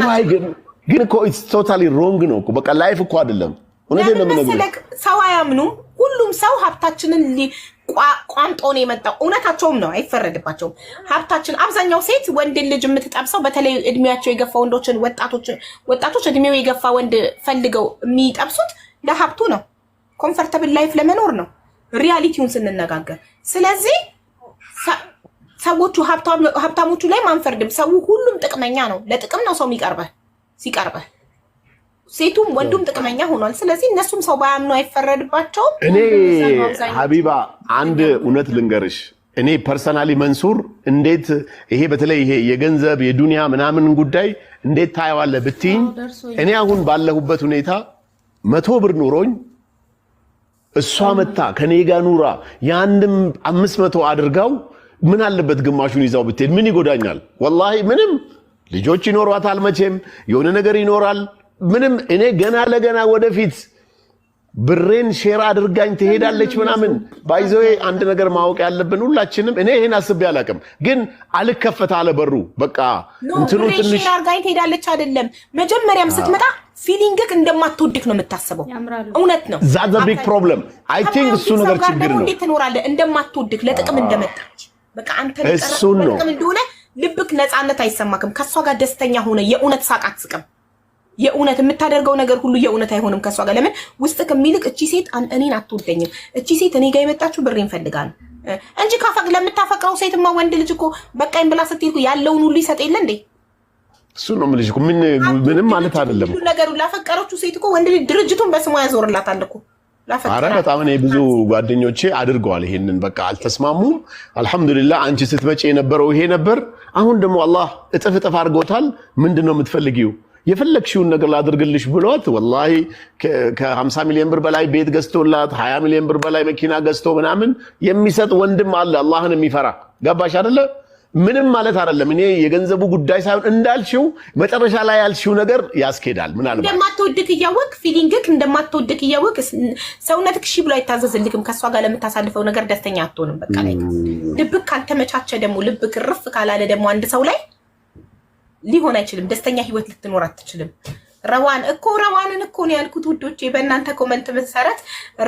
ናቸው። ግን እኮ it's totally wrong ነው እኮ፣ በቃ life እኮ አይደለም። እውነቴን ነው ለምን የምነግርሽ። መሰለክ? ሰው አያምኑም። ሁሉም ሰው ሀብታችንን ቋምጦ ነው የመጣው። እውነታቸውም ነው፣ አይፈረድባቸውም። ሀብታችን፣ አብዛኛው ሴት ወንድ ልጅ የምትጠብሰው፣ በተለይ እድሜያቸው የገፋ ወንዶችን፣ ወጣቶች እድሜው የገፋ ወንድ ፈልገው የሚጠብሱት ለሀብቱ ነው፣ comfortable life ለመኖር ነው፣ reality ውን ስንነጋገር። ስለዚህ ሰዎቹ ሀብታሞቹ ላይ ማንፈርድም። ሰው ሁሉም ጥቅመኛ ነው። ለጥቅም ነው ሰው የሚቀርበህ። ሲቀርበህ ሴቱም ወንዱም ጥቅመኛ ሆኗል። ስለዚህ እነሱም ሰው ባያምኑ አይፈረድባቸውም። እኔ አብዛኞቹ ሀቢባ፣ አንድ እውነት ልንገርሽ። እኔ personally መንሱር እንዴት ይሄ በተለይ ይሄ የገንዘብ የዱንያ ምናምን ጉዳይ እንዴት ታየዋለህ ብትይኝ፣ እኔ አሁን ባለሁበት ሁኔታ 100 ብር ኑሮኝ እሷ መታ ከኔ ጋር ኑራ የአንድም 500 አድርጋው ምን አለበት ግማሹን ይዛው ብትሄድ ምን ይጎዳኛል? ወላሂ ምንም። ልጆች ይኖሯታል፣ መቼም የሆነ ነገር ይኖራል። ምንም እኔ ገና ለገና ወደፊት ብሬን share አድርጋኝ ትሄዳለች ምናምን። By the way፣ አንድ ነገር ማወቅ ያለብን ሁላችንም፣ እኔ ይሄን አስቤ አላውቅም፣ ግን አልከፈት አለ በሩ በቃ። No። እንትኑ ብሬን ትንሽ share አድርጋኝ ትሄዳለች አይደለም። መጀመሪያም ስትመጣ feeling ህ እንደማትወድክ ነው የምታስበው። እውነት ነው። That's a big problem, I think። እሱ ነገር ጋር ችግር ደግሞ ነው። እንዴት ትኖራለህ? እንደማትወድክ፣ ለጥቅም እንደመጣች፣ በቃ አንተ እሱን ነው። ለጥቅም እንደሆነ ልብክ ነፃነት አይሰማክም። ከእሷ ጋር ደስተኛ ሆነ የእውነት ሳቅ አትስቅም። የእውነት የምታደርገው ነገር ሁሉ የእውነት አይሆንም ከእሷ ጋር። ለምን? ውስጥ ከሚልቅ እቺ ሴት እኔን አትወደኝም፣ እቺ ሴት እኔ ጋር የመጣችው ብሬን ፈልጋ ነው እንጂ ለምታፈቅረው ሴትማ ወንድ ልጅ እኮ በቃኝ ብላ ስትሄድ ያለውን ሁሉ ይሰጥ የለ እንዴ? እሱ ነው የምልሽ እኮ፣ ምንም ማለት አይደለም። ሁሉ ነገሩ ላፈቀረችው ሴት እኮ ወንድ ልጅ ድርጅቱን በስሟ ያዞርላታል እኮ። አረ በጣም፣ እኔ ብዙ ጓደኞቼ አድርገዋል ይሄንን። በቃ አልተስማሙም። አልሐምዱሊላህ፣ አንቺ ስትመጪ የነበረው ይሄ ነበር። አሁን ደግሞ አላህ እጥፍ እጥፍ አድርጎታል። ምንድን ነው የምትፈልጊው? የፈለግሽውን ነገር ላድርግልሽ ብሏት ወላሂ ከ50 ሚሊዮን ብር በላይ ቤት ገዝቶላት፣ 20 ሚሊዮን ብር በላይ መኪና ገዝቶ ምናምን የሚሰጥ ወንድም አለ፣ አላህን የሚፈራ። ገባሽ አይደለ? ምንም ማለት አይደለም። እኔ የገንዘቡ ጉዳይ ሳይሆን እንዳልሽው መጨረሻ ላይ ያልሽው ነገር ያስኬዳል። ምናልባት እንደማትወድክ እያወቅ፣ feeling ክ እንደማትወድክ እያወቅ ሰውነትክ እሺ ብሎ አይታዘዝልክም። ከእሷ ጋር ለምታሳልፈው ነገር ደስተኛ አትሆንም። በቃ ላይ ልብክ ካልተመቻቸ ደግሞ፣ ልብክ ርፍ ካላለ ደግሞ አንድ ሰው ላይ ሊሆን አይችልም። ደስተኛ ህይወት ልትኖር አትችልም። ረዋን እኮ፣ ረዋንን እኮ ነው ያልኩት ውዶቼ። በእናንተ comment መሰረት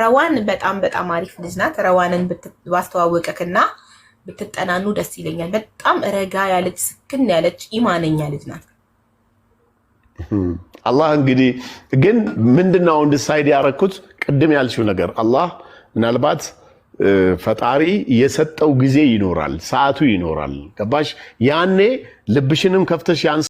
ረዋን በጣም በጣም አሪፍ ልጅ ናት። ረዋንን ባስተዋወቀክና ብትጠናኑ ደስ ይለኛል። በጣም ረጋ ያለች፣ ስክን ያለች፣ ኢማነኛ ልጅ ናት። አላህ እንግዲህ፣ ግን ምንድነው አሁን decide ያደረኩት፣ ቅድም ያልሽው ነገር፣ አላህ ምናልባት ፈጣሪ የሰጠው ጊዜ ይኖራል፣ ሰዓቱ ይኖራል። ገባሽ? ያኔ ልብሽንም ከፍተሽ ያን